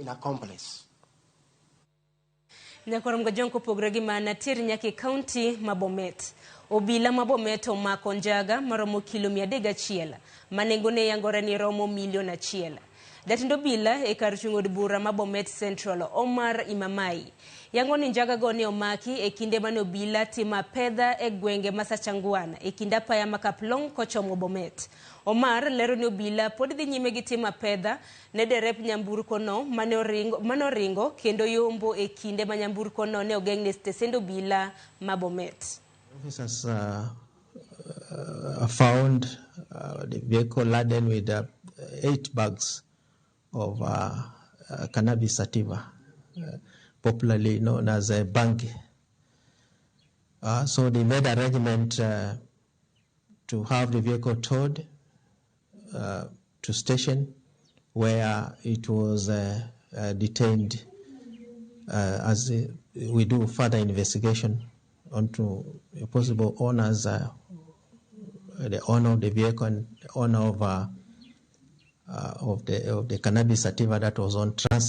an accomplice. Nyakwar Mgajong kopogre gi mana tir nyaka e kaunti ma Bomet. Obila ma Bomet omako njaga maromo kilo 301 ma nengone yangore ni romo milion 1. Jatend obila e kar chung' od bura ma Bomet Central, Omar Imamai, yango ni njaga go ne omaki e kinde mane obila timo apedha e gwenge ma Sachangwan e kind apaya ma Kaplong kochomo Bomet. Omar lero ni obila pod dhi nyime gi timo apedha ne derep nyamburko no mane oringo, mane oringo kendo yombo e kinde ma nyamburko no ne ogeng'ne stesend obila ma Bomet. Officers found the vehicle laden with 8 bags of cannabis sativa, popularly known as a bangi. So they made arrangement to have the vehicle towed to station where it was detained as we do further investigation onto possible owners, the owner of the vehicle and the owner of the cannabis sativa that was on transit.